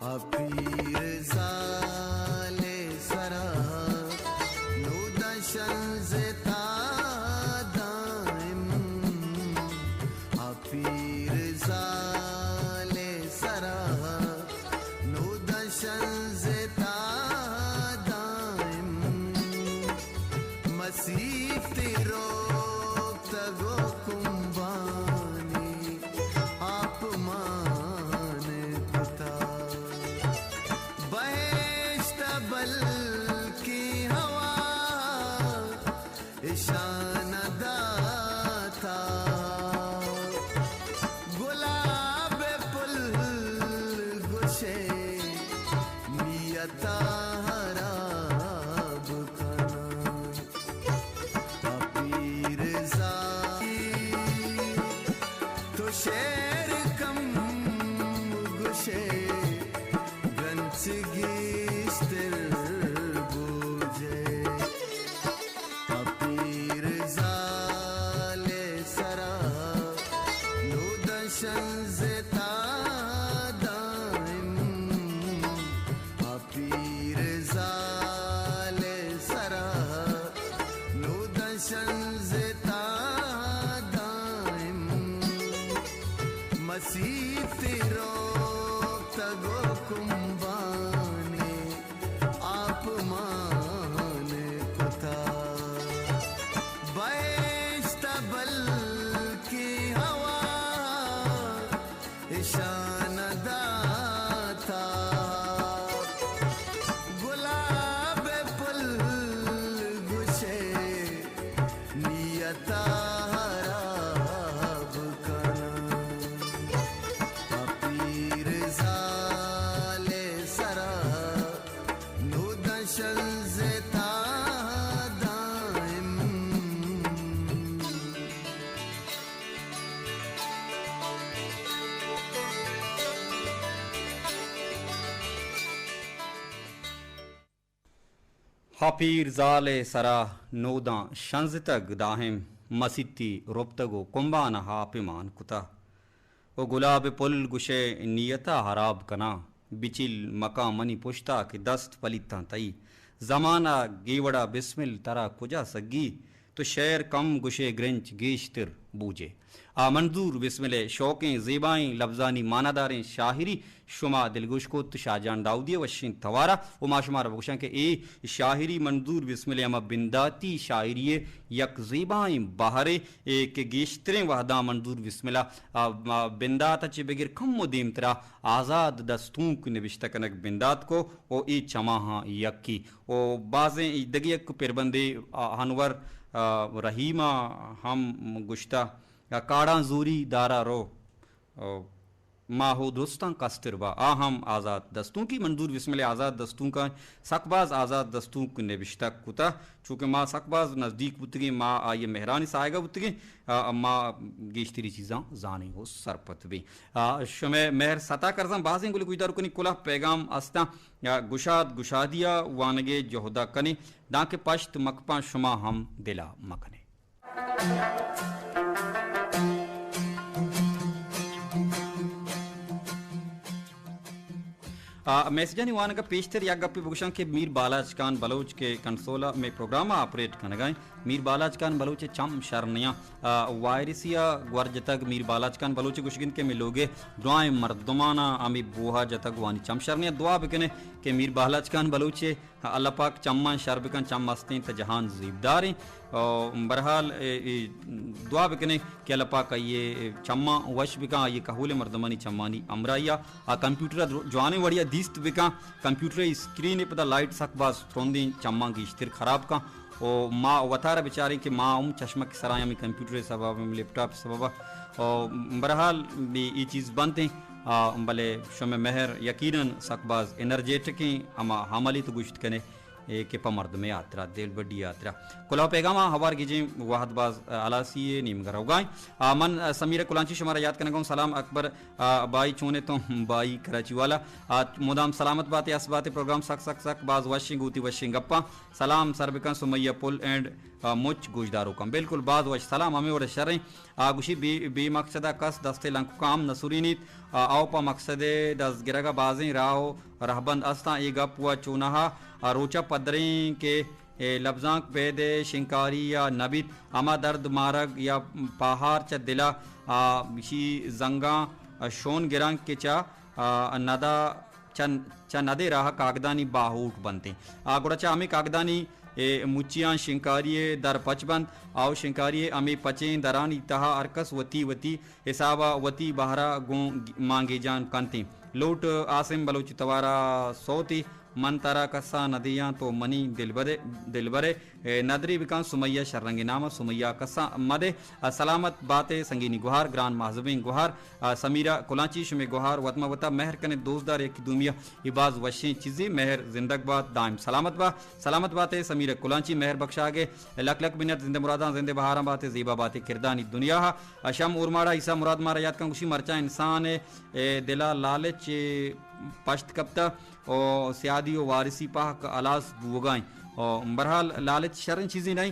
آ پیرزال ءِ سرا نوداں شنزتا دائم۔ آ پیرزال ءِ سرا نوداں شنزتا دائم۔ مسیت روپتگ و کمبانی آپ مان کتا۔ بہشت بلکیں ہوا اشان داتا۔ گلاب پل گشے نیتا حراب کناں۔ آ پیرزال تو شعر کم گشے، گرنچ گیشتر بوجے۔ آ پیرزال ءِ سرا نوداں شنزتا دائم۔ آ پیرزال ءِ سرا نوداں شنزتا دائم۔ مسیت روپتگ و کمبانے آپ مان کتا۔ بہشت بلکیں ہوا اشان داتا۔ گلاب پل گشے نیتا حراب کناں۔ آ پیرزال ءِ سرا نوداں شنزتا دائم۔ آ پیرزال ءِ سرا نوداں شنزتگ دائم، مسیتی رپتگ و کمبان ءَ آپمان کتہ۔ و گلاب پل گشئے نیتا حراب کناں، بچل مکاں منی پشتا کہ دست پلیتاں تئی۔ زمانہ گیوڑا بسمل ترا کجا سگی، تو شعر کم گشئے گرنچ گیشتر بوجئے۔ آ منظور بسمل ءِ شوکیں زیبائیں لبزانی معناداریں شاعری شما دلگوش کت شاہ جان داؤدی ءِ وشیں توارا، و ما شمارا بگوشاں کہ اے شاعری منظور بسمل ءِ ہما بنداتی شاعری ءِ یک زیبائیں بہرے، اے کہ گیشتریں وہداں منظور بسمل ءَ، آ، آ، بندات ءَ چہ بگر کمو دیمترا آزاد دستونک نبشتہ کنگ بندات کو و اے چماہاں یکی و بازیں دگہ یک پربندے، آ، انور، آ، رحیم ءَ ہم گوشتہ، آ، کاڑاں زوری دارا رو۔ او۔ ما ہو درستاں کستر با، آ ہم آزات دستونکی۔ منظور بسمل ءِ آزات دستونکاں سک باز آزات دستونک نبشتہ کتہ، چونکہ ما سک باز نزدیک بوتگیں، ما آئی ءِ مہرانی ساہگ ءَ بوتگیں، آ، ما گیشتری چیزاں زانیں و سرپد بیں۔ آ، شمئے مہر ستا کرزاں، بازیں گل گوشداروکانی کلاہ پیغام استاں، آ، گشاد گشادی ءَ وانگ ءِ جہد ءَ کنیں، دانکہ پشت مکپاں شما ہم دل ءَ مکنیں۔ آ، میسجانی وانگ ءَ پیشتر یک گپے بگوشاں کہ میر بالاچ خان بلوچ کہ کنسول ءَ مئے پروگرام ءَ آپریٹ کنگ ءَ انت، میر بالاچ خان بلوچ ءِ چم شر نیاں، آ، وائرسی ءَ گور جتگ۔ میر بالاچ خان بلوچ ءِ گوشگ انت کہ مئے لوگ ءِ درائیں مردماناں ہمے بوہ ءَ جتگ، وانی چم شر نیاں۔ دعا بکنے کہ میر بالاچ خان بلوچ ءِ اللہ پاک چماں شر بکن، چم استیں تہ جہان زیبداریں۔ او، بہرحال، اے، اے، دعا بکنیں کہ اللہ پاک آئی ءِ چماں وش بکن، آئی ءِ کہول ءِ مردمانی چمانی ہمراہی ءَ آ کمپیوٹر ءَ درو-، جوانیں وڑی ءَ دیست بکن۔ کمپیوٹر ءِ اسکرین ءِ پدا لائٹ سک باز ترندیں، چماں گیشتر خراب کن۔ او ما وتارا بچاریں کہ ما ہم چشمک سرا ہمے کمپیوٹر ءِ سبب ءَ، لیپ ٹاپ ءِ سبب ءَ۔ او بہرحال، اے، اے چیز بنت ایں، آ، بلے شمئے مہر یقیناً سک باز انرجیٹک ایں، ہما عملی تو گوشت کنے۔ اے کہ پہ مردمے ہاترا، دلبڈی ہاترا۔ کلوہ پیغام ءَ ہوار گیجیں وہد باز، آ، ہلاسی ءِ نیمگ ءَ روگا ایں۔ آ، من، آ، سمیر کلانچی شمارا یاد کنگا اوں۔ سلام اکبر، آ، بھائی چونے تو بھائی کراچی والا۔ آ، مدام سلامت باتے، اس باتے پروگرام سک سک سک باز وشیں گوتی وشیں گپاں۔ سلام سر بکن سمیہ پل اینڈ، آ، مچ گوشداروکاں۔ بالکل باز وش سلام ہمے وڑ شریں۔ آ گوشی بے، بے مقصد ءَ کس دست ءِ لنککاں ہم نہ سرینیت۔ آ، او پہ مقصد ءِ دزگرگ ءَ بازیں راہ و رہبند استاں۔ اے گپ و چوناہا، آ، روچ ءَ پدریں کہ، اے، لبزانک بید ءِ شنکاری ءَ نہ بیت، ہما درد مارگ یا پاہار چہ دل ءَ، آ، گوشی زنگاں، آ، شون گراں کہ چہ، آ، ندہ چہ، چہ ندے راہ کاگدانی باہوٹ بنت ایں۔ آ گڑا چہ ہمے کاگدانی، اے، مچیاں شنکاری ءِ در پچ بنت، آ و شنکاری ءِ ہمے پچیں درانی تہا ہرکس وتی وتی حساب ءَ وتی بہر ءَ گوں مانگیجان کنت ایں۔ لوٹ عاصم بلوچ توار ءَ سوتے، من ترا کسا نہ دیاں تو منی دلبرے، دلبرے۔ اے، ندری بکن سمیہ شررنگیں نام ءَ سمیہ کسا مدے۔ آ، سلامت باتے سنگینی گوہار، گران مہذبیں گوہار۔ آ، سمیرہ کلانچی شمے گوہار وت مہ وتا مہر کنے دوست دار یکی دومی ءَ۔ اے باز وشیں چیزے، مہر زندگ بات، دائم سلامت با۔ سلامت باتے سمیرہ کلانچی، مہر بخشاگے لک لک منت، زندے مراداں زندے بہاراں باتے، زیبا باتے کردانی دنیا ءَ۔ آ، شم اورماڑا عیسیٰ مراد مارا یات کن گوشی مرچاں انسان ءِ، اے، دل ءَ لالچ ءِ پشت کپتہ۔ او سیادی و وارثی پہک ہلاس بوگا ایں۔ او بہرحال لالچ شریں چیزے نہ ایں۔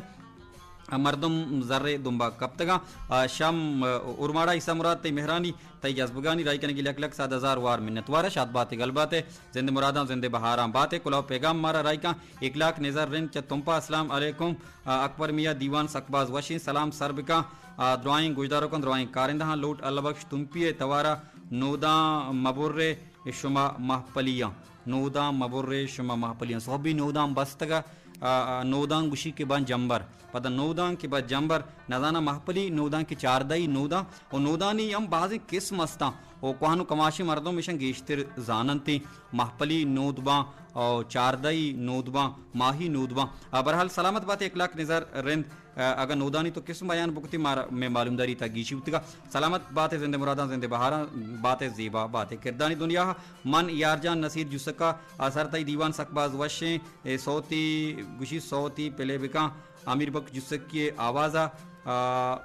مردم زر ءِ دمبا کپتگاں۔ آ، شم، آ، اورماڑا عیسیٰ مراد تئی مہرانی، تئی جذبگانی راہی کنگی لک لک صد ہزار وار منتوار۔ شاد باتے گل باتے، زندے مراداں زندے بہاراں باتے۔ کلوہ پیغام مارا راہی کن، اکلاک نظر رند چہ تمپا۔ السلام علیکم، آ، اکبر میاں دیوان سک باز وشیں، سلام سر بکن، آ، درائیں گوشداروکاں درائیں کارندہاں۔ لوٹ اللہ بخش تمپی ءِ توارا نوداں مبرے شما مہپلیاں۔ نوداں مبرے شما مہپلیاں۔ سہبی نوداں بستگ ءَ، آ، آ، نوداں گوشی کہ باں جمبر۔ پدا نوداں کہ باں جمبر، نزاناں مہپلی نوداں کہ چاردہی نوداں۔ و نودانی ہم بازیں قسم استاں۔ و کوہن و کماشیں مردم ایشاں گیشتر زاننت ایں۔ مہپلی نود باں، و چاردہی نود باں، ماہی نود باں۔ آ، بہرحال سلامت باتے اکلاک نظر رند۔ آ، اگاں نودانی تو قسم بیان بکتی، مارا مئے معلومداری تا گیشی بوتگا۔ سلامت باتے زندے مراداں زندے بہاراں باتے، زیبا باتے کردانی دنیا ءَ۔ من یار جان نصیر جسکا، آ، سر تئی دیوان سک باز وشیں، اے سوتی گوشی سوتی پلے بکاں، امیر بخش جسکی ءِ آواز ءَ، آ،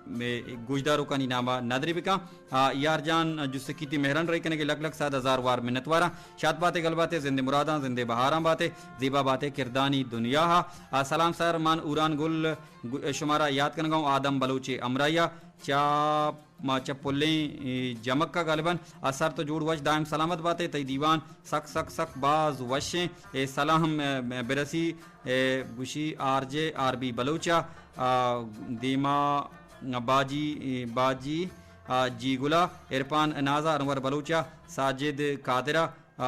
مئے گوشداروکانی نام ءَ ندرے بکاں۔ آ، یار جان جسکی تئی مہران رہی کنگے لک لک صد ہزار وار منتواراں۔ شاد باتے گل باتے، زندے مراداں زندے بہاراں باتے، زیبا باتے کردانی دنیا ءَ۔ آ، سلام سر، من اوران گل گو-، شمارا یات کنگا اوں آدم بلوچ ءِ ہمراہی ءَ چہ، ما چہ پلیں، اے، جمک ءَ غالباً۔ آ، سر تو جوڑ وش، دائم سلامت باتے، تئی دیوان سک سک سک باز وشیں۔ اے سلام، اے، برسی، اے، گوشی آر جے آر بی بلوچ ءَ، آ، دیما باجی، اے، باجی، آ، جی گلا، عرفان نازا، انور بلوچ ءَ، ساجد قادر ءَ، آ،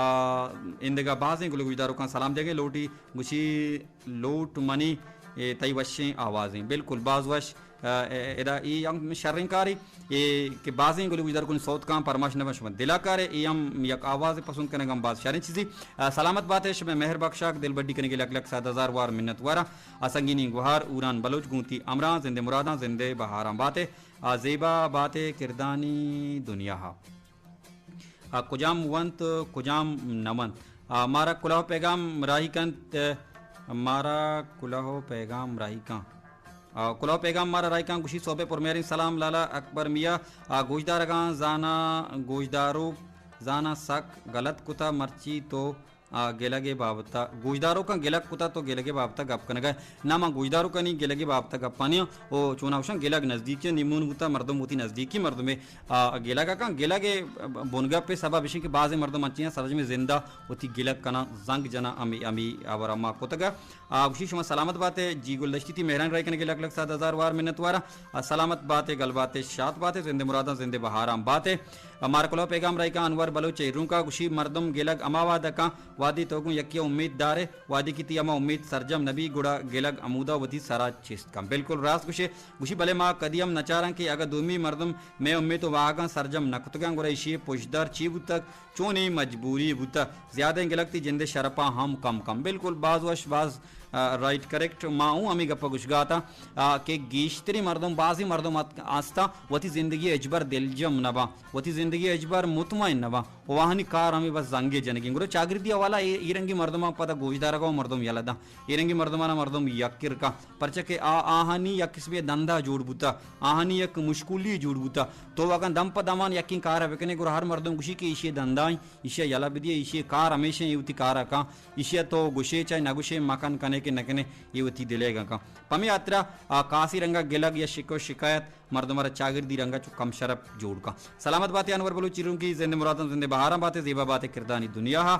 اندگہ بازیں گل گوشداروکاں سلام دیگیں لوٹی، گوشی لوٹ منی، اے، تئی وشیں آوازیں۔ بالکل، باز وش، آ، اے، ادا ای ہم شریں کارے، اے، کہ بازیں گل گوشداروکانی سوت کاں پرماش نبن شما دلا کارے، ای ہم یک آواز پسند کنگ ہم باز شریں چیزے۔ آ، سلامت باتے، شمے مہر بخشاک دل بڈی کنگے لک لک صد ہزار وار منت وارا۔ آ، سنگینی گوہار اوران بلوچ گوں تئی امراں زندے مراداں زندے بہاراں باتے، آ، زیبا باتے کردانی دنیا ہا۔ آ، کجام ونت، کجام نہ ونت؟ آ، مارا کلوہ پیغام راہی کنت، آ، مارا کلوہ پیغام راہی کن۔ آ، کلوہ پیغام مارا راہی کن، گوشی صحب پرمہریں سلام لالا اکبر میاں، آ، گوشدارگاں زاناں، گوشداروک زاناں سک غلط کتا، مرچی تو آ، گلگ ءِ بابت ءَ، گوشداروکاں گلگ کتہ تو گلگ ءِ بابت ءَ گپ کنگ ءَ ئے؟ نہ، من گوشداروکانی گلگ ءِ بابت ءَ گپ ءَ نیاں۔ او چوناہا گوشاں گلگ نزدیکی ءَ نیمون بوتہ، مردم وتی نزدیکی مردمے، آ، گلگ ءَ کن۔ گلگ ءِ بنگپ ءِ سبب اش انت کہ بازیں مردم انچیں سرجمیں زند ءَ وتی گلگ کناں، زنگ جناں، ہمے، ہمے ہبر ءَ ما کتگ۔ آ، گوشی شما سلامت بات ئے، جی گلدشتی تئی مہرانی راہی کنگ ءَ لک لک صد ہزار وار منت وار آں۔ آ، سلامت بات ئے، گل بات ئے، شات بات ئے، زند ءِ مراداں زند ءِ بہاراں بات ئے۔ مارا کلوہ پیغام راہی کن انور بلوچ چہ ایرونک ءَ، گوشی مردم گلگ ہما وہد ءَ کن وہدے تو گوں یکے ءَ امیت دار ئے، وہدے کہ تئی ہما امیت سرجم نہ بی گڑا گلگ ہمودا وتی سرا چست کن۔ بالکل راست گوشے۔ گوشی بلے ما کدی ہم نچاراں کہ اگاں دومی مردم مئے امیت ءُ واہگاں سرجم نہ کتگاں گڑا ایشی ءِ پژدر چی بوتگ، چونیں مجبوری بوتگ۔ زیادہیں گلگ تئی جند ءِ شرپ ءَ ہم کم کن۔ بالکل باز وش، باز آ، رائٹ، کریکٹ۔ ما اوں ہمے گپ ءَ گوشگ ءَ اتاں، آ، کہ گیشتریں مردم، بازیں مردم ات-، استاں وتی زندگی ءَ ہچبر دلجم نہ باں، وتی زندگی ءَ ہچبر مطمئن نہ باں، ءُ آہانی کار ہمے بس زنگے جنگیں۔ گڑا چاگردی حوالہ اے، اے رنگیں مردماں پدا گوشدارگ ءَ مردم یلہ داں، اے رنگیں مردماں مردم یک کر کاں، پرچا کہ آ، آہانی یک قسمے دندا جوڑ بوتا، آہانی یک مشکولی جوڑ بوتا۔ تو اگاں دم پہ دمان یکیں کار ءَ بکنے گڑا ہر مردم گوشی کہ ایشی دندا ایں، ایشی یلہ بدیے، ایشی کار ہمیش ایں، اے وتی کار ءَ کاں۔ ایشی ءَ تو گوشے چاہے نہ گوشے، مکن کنے کہ نہ کنے، اے وتی دل ءِ گاں کن۔ پمے ہاترا، آ، کاسی رنگ ءَ گلگ یا شکو شکایت مردم ءَ را چاگردی رنگ ءَ چو کم شرپ جوڑ کن۔ سلامت بات ئے انور بلوچ چیرونکی، زند ءِ مراداں زند ءِ بہاراں بات ئے، زیبا بات ئے کردانی دنیا ءَ۔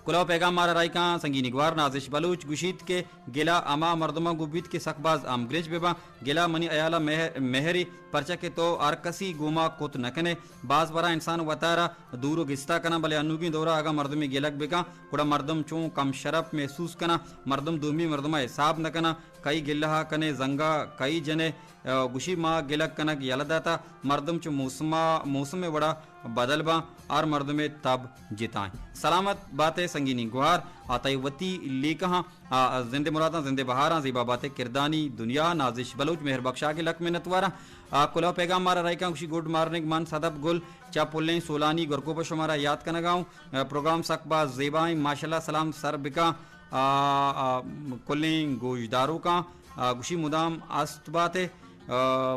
کلوہ پیغام مارا راہی کن سنگینی گوہار نازش بلوچ گوشیت کہ گلہ ہما مردماں گوں بیت کہ سک باز ہمگرنچ بہ باں۔ گلہ منی ہیال ءَ مہر، مہرے، پرچا کہ تو ہر کسی گوما کت نہ کنے۔ باز برا انسان وتارا دور ءُ گستا کناں، بلے انوگیں دور ءَ اگاں مردمے گلگ بکاں، گڑا مردم چوں کم شرپ محسوس کناں، مردم دومی مردم ءَ حساب نہ کناں، کئی گلہ ءَ کنے، زنگ ءَ کئی جنے، آ، گوشی ما گلگ کنگ یلہ داتا، مردم چو موسم ءَ، موسم ءِ وڑا بدل باں، ہر مردمے تب جتائیں۔ سلامت بات ئے سنگینی گوہار، آ تئی وتی لیکہاں، آ، زند ءِ مراداں، زند ءِ بہاراں، زیبا بات ئے کردانی دنیا، نازش بلوچ، مہر بخش آگے لک منت واراں۔ آ، کلوہ پیغام مارا راہی کن، گوشی گڈ مارننگ، من صدف گل چہ پلیں سولانی گورکوپ ءَ شمارا یات کنگ ءَ اوں۔ آ، پروگرام سک باز زیبا ایں، ماشاءاللہ۔ سلام سر بکاں، آ، آ، کلیں گوشداروکاں، آ، گوشی مدام است بات ئے، آ،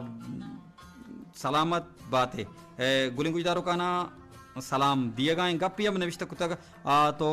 سلامت بات ئے۔ اے، گلیں گوشداروکانا سلام دیگا ایں، گپے ہم نوشتہ کتگ۔ آ، تو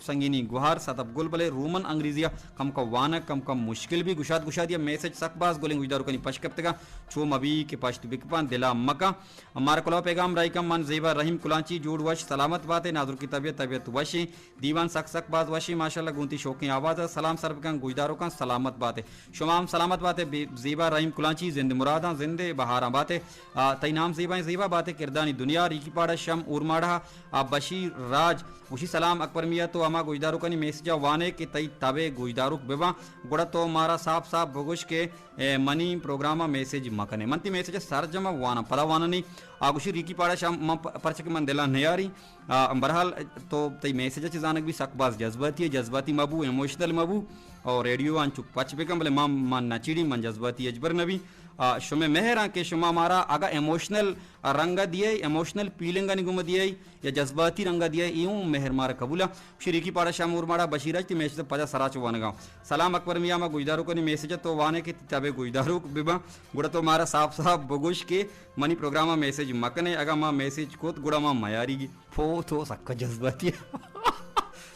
سنگینی گوہار صدف گل، بلے رومن انگریزی ءَ کمکا وانگ کمکا مشکل بی۔ گشاد گشادی ءَ میسج سک باز گلیں گوشداروکانی پش کپتگاں، چو مبی کہ پشت بکپاں، دلا مکاں۔ مارا کلوہ پیغام راہی کن، من زیبا رحیم کلانچی، جوڑ وش سلامت بات ئے، نازرکی طبیعت، طبیعت وشیں، دیوان سک سک باز وشیں، ماشاءاللہ گوں تئی شوکیں آواز ءَ۔ سلام سر بکن گوشداروکاں، سلامت بات ئے۔ شما ہم سلامت بات ئے، بے-، زیبا رحیم کلانچی، زند مراداں، زند بہاراں بات ئے۔ آ، تئی نام زیبا ایں، زیبا بات ئے کردانی دنیا۔ ریکی پاڑا شم اورماڑا، آ، بشیر راج گوشی سلام اکبر میاں، تو ہما گوشداروکانی میسج ءَ وانے کہ تئی تب ءِ گوشداروک بباں، گڑا تو مارا ساپ ساپ بگوش کہ، اے، منی پروگرام ءَ میسج مکنے۔ من تئی میسج ءَ سرجم ءَ واناں، پدا واناں نی۔ آ گوشی ریکی پاڑا شم، من پ-، پرچہ کہ من دل ءَ نیاری۔ آ، بہرحال تو تئی میسج ءَ چہ زانگ بی سک باز جذباتی ئے، جذباتی مبو، ایموشنل مبو، اور ریڈیو ءَ انچو پچ بکن، بلے من، من نہ چیڑی، من جذباتی ہچبر نہ بی۔ آ، شمے مہراں کہ شما مارا اگاں ایموشنل رنگ ءَ دیئے، ایموشنل فیلنگانی گوما دیئے یا جذباتی رنگ ءَ دیئے، اے اوں مہر مارا قبول ءَ۔ شریکی پاڑا شاہ مور ماڑا بشیر اچ تئی میسج پدا سرا چو وانگا۔ سلام اکبر میاں، ما گوشداروکانی میسج تو وانے کہ تئی تبے گوشداروک بباں، گڑا تو مارا صاف صاف بگوش کہ منی پروگرام ءَ میسج مکنے، اگاں ما میسج کت گڑا ما میاریگی۔ پو تو سکا جذباتی۔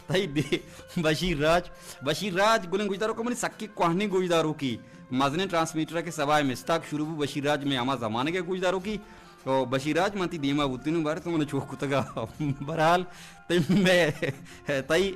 تئی دے بشیر راج، بشیر راج گلیں گوشداروک منی سکی کوہنیں گوشداروکی، مزنیں ٹرانسمیٹر کہ سبائے مستاک شروع بو، بشیر راج میں ہما زمانگے گوشداروکی۔ او بشیر راج من تئی دیما بوتینوں بارے تو من چوک کتگا۔ بہرحال تئی میں، تئی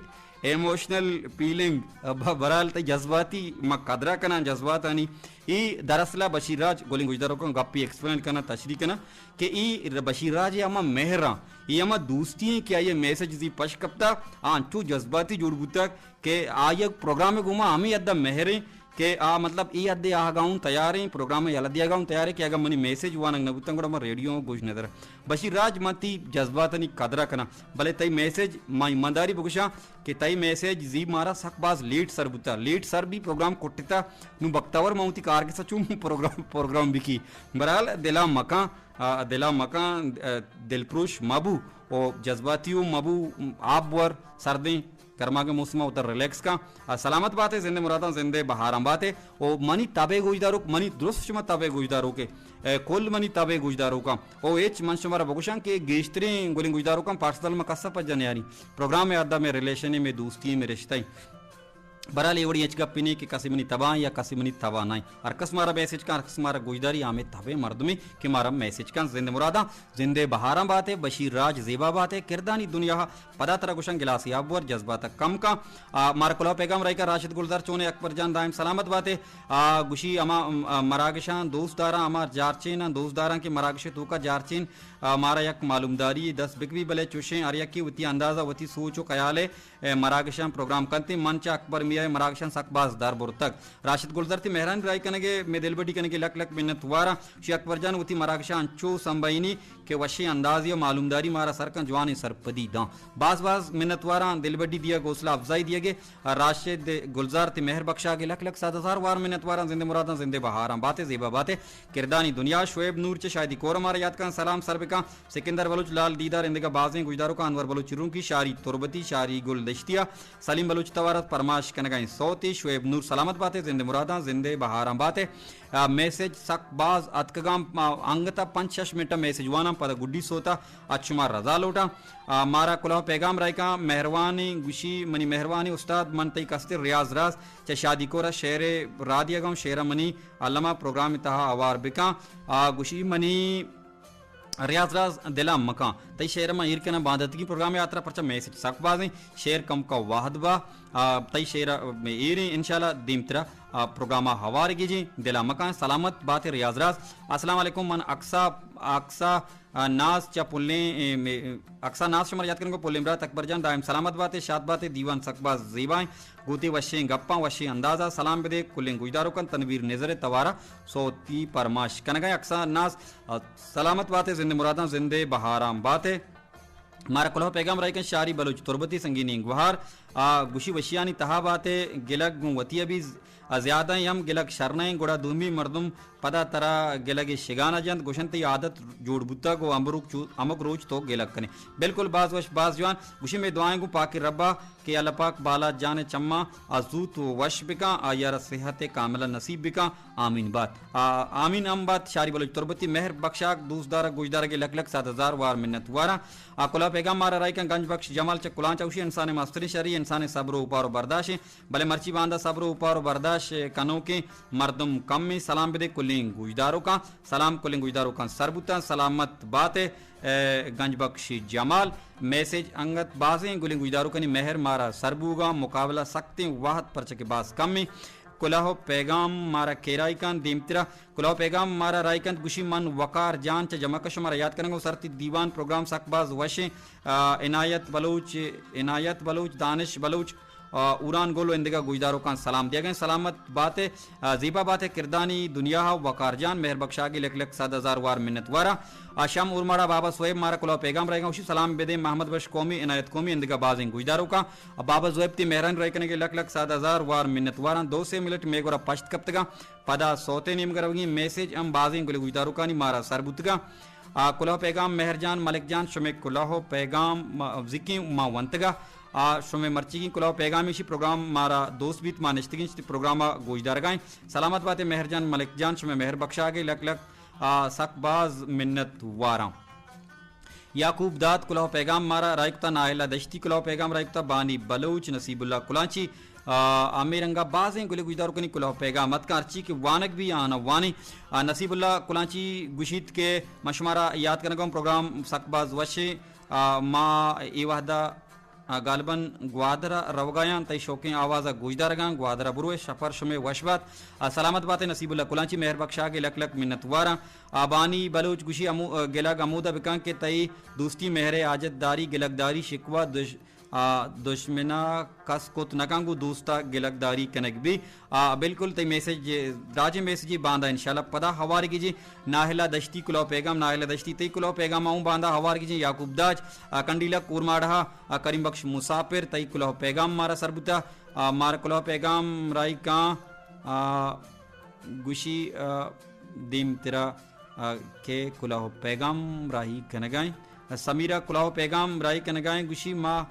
ایموشنل فیلنگ، بہرحال تئی جذباتی ما قدرہ کناں جذباتانی۔ ای دراصل بشیر راج گلیں گوشداروکاں گپی ایکسپلین کناں، تشریح کناں کہ ای بشیر راج ہما مہراں، ای ہما دوستی ہیں کہ آئی میسج زی پش کپتا، آ انچو جذباتی جوڑ بوتا کہ آئی پروگرام گوما ہمیں حد مہریں کہ آ مطلب اے حد ء آہگا اوں تیار ایں، پروگرام ء یلہ دیگا اوں تیار ایں کہ اگاں منی میسج وانگ نہ بوتن گڑا من ریڈیو ء گوش نہ دراں۔ بشیر راج، من تئی جذباتانی قدر ء کناں، بلے تئی میسج ما ایمانداری بگوشاں کہ تئی میسج زی مارا سک باز لیٹ سر بوتا، لیٹ سر بی پروگرام کٹتا، نوں بختاور ما وتی کارگس ء چوں پروگرام، پروگرام بکی۔ برحال دلا مکاں، آ، دلا مکاں، آ، دلپروش مبو و جذباتی و مبو، آپ بور سردیں گرماگیں موسم ء وتر ریلیکس کن۔ آ، سلامت باتے، زندے مراداں، زندے بہاراں باتے۔ او منی تبے گوشداروک، منی درست شما تبے گوشداروکے۔ اے، کل منی تبے گوشداروکاں۔ او ہچ من شمارا بگوشاں کہ گیشتریں گلیں گوشداروکاں پارسل ما کسا پجا نیاری۔ پروگرام ء ادا میں ریلیشن ء، میں دوستی ء، میں رشتہ ء۔ برحال اے وڑی ہچ گپے نیں کہ کسے منی تبا یا کسے منی تبا نہ۔ ہر کس مارا میسج کن، ہر کس مارا گوشداری، ہمے تبے مردمے کہ مارا میسج کن۔ زندے مراداں، زندے بہاراں باتے، بشیر راج زیبا باتے، کردانی دنیا ء پدا ترا گوشاں گلاسے آپ بور، جذبات ء کم کن۔ آ، مارا کلوہ پیغام رائیکا راشد گلزار چونے، اکبر جان دائم سلامت باتے۔ آ، گوشی ہما، آ، مراگشاں دوست داراں، ہما جارچیناں دوست داراں کہ مراگش ء توکا جارچین، آ، مارا یک معلومداری دست بکبی، بلے چوشیں ہر یکے وتی اندازہ، وتی سوچ و خیال ء، اے، مراگشاں پروگرام کنت۔ من چہ اکبر میاں ء مراگشاں سک باز در برتگ۔ راشد گلزار تئی مہرانی رائی کنگ ء، مئے دلبڈی کنگ ء لک لک منت واراں۔ شی اکبر جان وتی مراگشاں انچو سمبہینی کہ وشیں اندازے ء معلومداری مارا سر کن، جوانیں سرپدی داں۔ باز باز منتواراں دلبڈی دیگ، حوصلہ افزائی دیگ ء۔ راشد گلزار تئی مہر بخشاگ ء لک لک صد ہزار وار منتواراں۔ زندے مراداں، زندے بہاراں باتے، زیبا باتے۔ کردانی دنیا، شعیب نور چہ شاہدی کور ء مارا یات کن، سلام سر بکن۔ سکندر بلوچ، لال دیدار، اندگہ بازیں گوشداروکاں، انور بلوچ چرونکی، شاری تربتی، شاری گل دشتیا، سلیم بلوچ توار ات پرماش کنگائیں سوتے۔ شعیب نور سلامت باتے، زندے مراداں، زندے بہاراں باتے۔ آ، میسج سک باز اتکگاں، آ، انگت ء پنچ شش منٹ ء میسج واناں، پدا گڈی سوت ء اچ شما رضا لوٹاں۔ آ، مارا کلوہ پیغام رائیکاں، مہروانی گوشی، منی مہروانی استاد، من تئی کستر ریاض راز چہ شادی کور ء شعر ء را دیگاں، شعر ء منی الما پروگرام ء تہا ہوار بکاں۔ آ، گوشی منی ریاض راز دلا مکاں۔ تئی شعر ء من ایر کناں بانداتگیں پروگرام ء ہاترا، پرچا میسج سک بازیں، شعر کمکا وہد با۔ آ، تئی شعر ء ایر ایں، انشاءاللہ دیمترا، آ، پروگرام ء ہوار گیجیں۔ دلا مکاں، سلامت بات ریاض راز۔ السلام علیکم، من اکسا، اکسا، آ، ناز چہ پلیں، اے، مے-، اکسا ناز شمارا یاد کنگو پلیں برات اکبر جان، دائم سلامت باتے، شاد باتے، دیوان سک باز زیبائیں۔ گوتی وشیں گپاں، وشیں اندازا۔ سلام بدے کلیں گوشداروکاں، تنویر نظر ء توارا سوتی پرماش کنگا۔ اکسا ناز، آ، سلامت باتے، زندے مراداں، زندے بہاراں باتے۔ مارا کلوہ پیغام رائیکن شاری بلوچ تربتی سنگینیں گوہار۔ آ، گوشی وشیانی تہا باتے، گلگ گوں وتی ابی ز-، آ، زیادہ ہم گلگ شر نہ ایں، گڑا دومی مردم پدا ترا گلگ شگانا جنت، گوشنت تئی عادت جوڑ بوتگ و امروک چو-، ہمک روچ تو گلگ کنے۔ بالکل باز وش، باز جوان۔ گوشی مئے دعائیں گوں پاکیں ربا کہ اللہ پاک بالاچ جان ء چماں آ زوت و وش بکاں، آئی ء را صحت کاملہ نصیب بکاں۔ آمین بات۔ آ، آمین ہم بات۔ شاری بلوچ تربتی مہر بخشاک دوست دارگ گوشدارگ ء لک لک صد ہزار وار منت واراں۔ آ، کلوہ پیغام مارا رائیکاں گنج بخش جمال چہ کلانچ اوشی انسان مستریں شری، انسان صبر و اوپار و برداشت، بلے مرچی باندا صبر و اوپار و برداشت کنوکیں مردم کم ایں۔ سلام بدے کلیں گوشداروکاں۔ سلام کلیں گوشداروکاں سر بوتاں۔ سلامت بات ئے، اے، گنج بخش جمال۔ میسج انگت بازیں گلیں گوشداروکانی مہر مارا سر بوگاں، مقابلہ سختیں وہد پرچہ کہ باز کم ایں۔ کلوہ پیغام مارا کیرائی کنت دیمترا۔ کلوہ پیغام مارا رائی کنت گوشی من وقار جان چہ جمکش مارا یاد کنگ و سرتی دیوان پروگرام سک باز وشیں۔ آ، عنایت بلوچ، عنایت بلوچ، دانش بلوچ، آ، اوران گل و اندگہ گوشداروکاں سلام دیگ ء۔ سلامت بات ئے، آ، زیبا بات ئے۔ کردانی دنیا ء وقار جان مہر بخشاگی لک لک صد ہزار وار منت وارا۔ آ، شام اورماڑا بابا سویب مارا کلوہ پیغام رائیگاں، اوشی سلام بدے محمد بخش قومی، عنایت قومی اندگہ بازیں گوشداروکاں۔ آ، بابا سویب تی مہرانی رائے کنگے لک لک صد ہزار وار منت واراں۔ دو سے منٹ مے گورا پشت کپتگاں۔ پدا سوتے نیمگا روگی میسج ہم بازیں گلے گوشداروکانی مارا سر بوتگاں۔ آ، کلوہ پیغام مہر جان، ملک جان، شمے کلوہ پیغام ما، زکیں ما ونتگا۔ آ، شمے مرچیگیں کلوہ پیغام ایشی پروگرام مارا دوست بیت، ما نشتگیں شتی پروگرام گوشدارگائیں۔ سلامت باتے مہر جان، ملک جان، شمے مہر بخشاگے لک لک، آ، سک باز منت واراں۔ یعقوب داد کلوہ پیغام مارا رائکتا، ناہلا دشتی کلوہ پیغام رائکتا، بانی بلوچ، نصیب اللہ کلانچی، آ، ہمے رنگا بازیں گلے گوشداروکانی کلوہ پیغام اتکاں، ہرچی کہ وانگ بی آنا وانیں۔ آ، نصیب اللہ کلانچی گوشیت کہ من شمارا یاد کنگا اوں پروگرام سک باز وشیں۔ آ، ما اے وہدا، آ، غالباً گوادر ء روگایاں، تئی شوقیں آواز ء گوشدارگاں، گوادر ء بروئے، سفر شمے وش بات۔ آ، سلامت باتے نصیب اللہ کلانچی، مہر بخشاگے لک لک منت واراں۔ آ، بانی بلوچ گوشی ہمو، آ، گلگ ہمودا بکن کہ تئی دوستی مہر ء حاجت داری، گلگ داری، شکوہ دش-، آ، دشمنا کس کت نکن گوں دوستا گلگ داری کنگ بی۔ آ، بالکل تئی میسج، دراجیں میسجے باندا انشاءاللہ پدا ہوارگی جی۔ ناہلا دشتی کلوہ پیغام، ناہلا دشتی تئی کلوہ پیغام اوں باندا ہوارگی جی۔ یعقوب داج، آ، کنڈیلک اورماڑہ، آ، کریم بخش مسافر تئی کلوہ پیغام مارا سر بوتا۔ آ، مارا کلوہ پیغام راہی کاں، آ، گوشی، آ، دیم ترا، آ، کہ کلوہ پیغام راہی کنگائیں۔ سمیرہ کلوہ پیغام راہی کنگائیں، گوشی ما،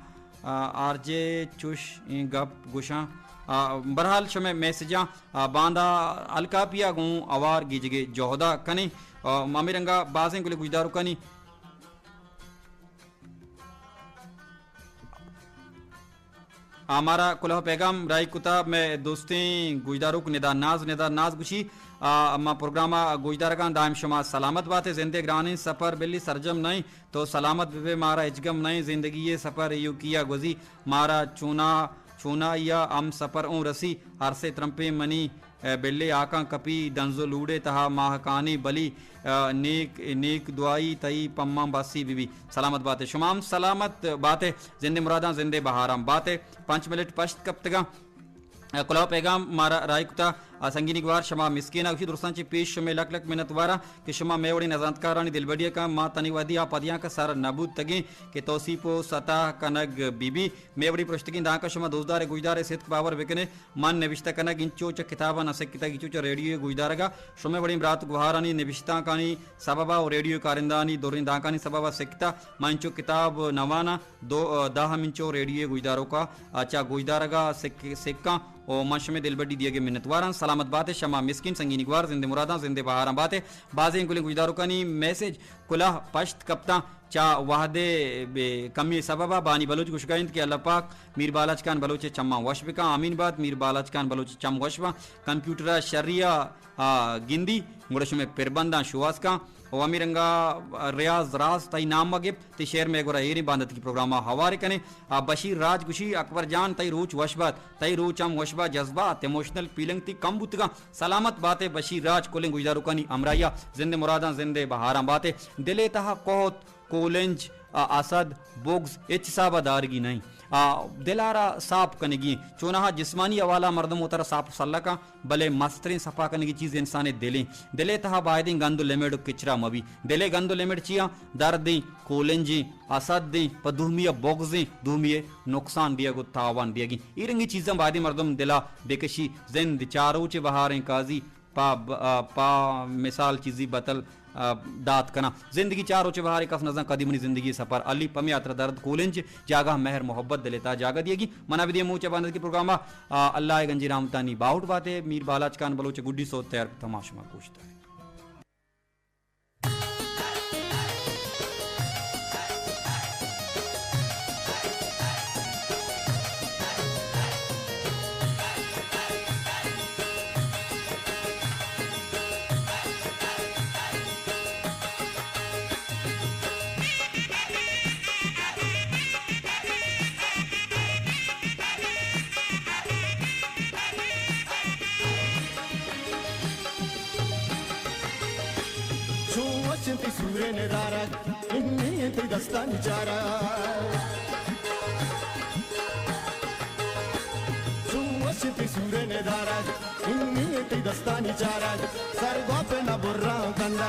آ، آر جے چوش ایں گپ گوشاں۔ آ، برحال شمئے میسجاں، آ، باندا الکاپیا گوں اوار گیجگے جہدا کنیں۔ آ، ہمے رنگا بازیں گلیں گوشداروکانی آ، مارا کلوہ پیغام راہی کتا مئے دوستیں گوشداروک ندا ناز، ندا ناز گوشی، آ، ما پروگراما گوشدارگاں دائم شما سلامت باتے، زندے گرانیں سفر بلی سرجم نئیں، تو سلامت ببے مارا ہچ گم نئیں، زندگی ءِ سفر ایوکیا گوزی، مارا چونا، چونائیا ہم سفر اوں رسی، ہر سے ترمپیں منی اے بلے آکاں کپی دنز و لوڑے تہا ماہکانی بلی، اے نیک، نیک دعائی تئی پماں باسی بی بی۔ سلامت باتے، شما ہم سلامت باتے، زندے مراداں زندے بہاراں باتے۔ پنچ منٹ پشت کپتگاں۔ اے کلوہ پیغام مارا راہی کتا، آ، سنگینی گوار شما مسکین ءَ گوشی درستاں چہ پیش شمے لک لک منت واراں کہ شما مئے وڑیں نزانتکارانی دلبڈی ءَ کن، ما تنی وہدی آ پدیاں کہ سر نبوت تگیں کہ توسیپ و ستا کنگ بی بی۔ مئے وڑیں پرشتگیں دانکہ شما دوستدار ءُ گوشدار ءُ ستک باور بکنے۔ من نبشتہ کنگ انچو چہ کتاباں نہ سکتگ، انچو چہ ریڈیو ءِ گوشدارگ ءَ۔ شمئے وڑیں برات گوہارانی نبشتانکانی سبب ءَ و ریڈیو ءِ کارندہانی دریں دانکانی سبب ءَ سکتہ۔ من انچو کتاب نہ واناں، دو، داں ہم انچو ریڈیو ءِ گوشداروکاں چہ گوشدارگ ءَ سک-، سکاں و من شمئے دلبڈی دیگ ءِ منت واراں۔ سلامت بات ئے، شما مسکین سنگینی گوار، زندے مراداں، زندے بہاراں بات ئے۔ بازیں گلیں گوشداروکانی میسج کلاہ پشت کپتاں۔ چہ وہدے بے کمی سبب ءَ بانی بلوچ گوشگا انت کہ اللہ پاک میر بالاچ خان بلوچ ءِ چماں وش بکاں۔ آمین بات، میر بالاچ خان بلوچ ءِ چم وش باں۔ کمپیوٹر ءَ شری ءَ، آ، گندی، گڑا شمئے پربنداں شوہاز کاں۔ و ہمے رنگا ریاض راز تئی نام ءَ گپت، تئی شعر مئے گورا ایریں، باندات کی پروگرام ءَ ہوار کنیں۔ آ، بشیر راج گوشی، اکبر جان تئی روچ وش بات، تئی روچ ہم وش بات، جذبات، ایموشنل فیلنگ تئی کم بوتگاں۔ سلامت بات ئے بشیر راج، کلیں گوشداروکانی ہمراہی ءَ زندے مراداں زندے بہاراں بات ئے۔ دل ءِ تہا کوہت کولنج، آ، اسد، بغض ہچ حساب ءَ دارگی نہ انت۔ آ، دل ءَ را صاف کنگی انت۔ چوناہا جسمانی حوالہ ءَ مردم وترا صاف و سلہ کن، بلے مستریں صفا کنگی چیز انسان ءِ دل انت۔ دل ءِ تہا بایدیں گند و لمڑ و کچرا مہ بی۔ دل ءِ گند و لمڑ چیا؟ درد انت، کولنج انت، اسد انت، پہ دومی ءَ بغض انت، دومی ءِ نقصان دیگ و تاوان دیگ انت۔ اے رنگی چیزاں بایدیں مردم دل ءَ بکشی۔ زند چار روچ ءِ بہاریں قاضی، پہ ب-، آ، پہ مثال چیزی بتل، آ، دات کناں۔ زندگی چار روچ ءِ بہارے، کس نزان کدی منی زندگی ءِ سفر ہلی۔ پمے ہاترا درد، کولنج، جاگہ مہر، محبت دل ءِ تہا جاگہ دیگی۔ منا بدیے موچ ءَ باندات کی پروگرام ءَ، آ، اللہ ءِ گنجیں رحمتانی باہوٹ بات ئے۔ میر بالاچ خان بلوچ ءِ گڈی سوت تیار کتہ، ما شما گوشداریں۔ چون وش انت تئی سورین دارگ، انت تئی دستانی چارگ۔ چون وش انت تئی سورین دارگ، انت تئی دستانی چارگ۔ سر گوپ نہ براں کندگ،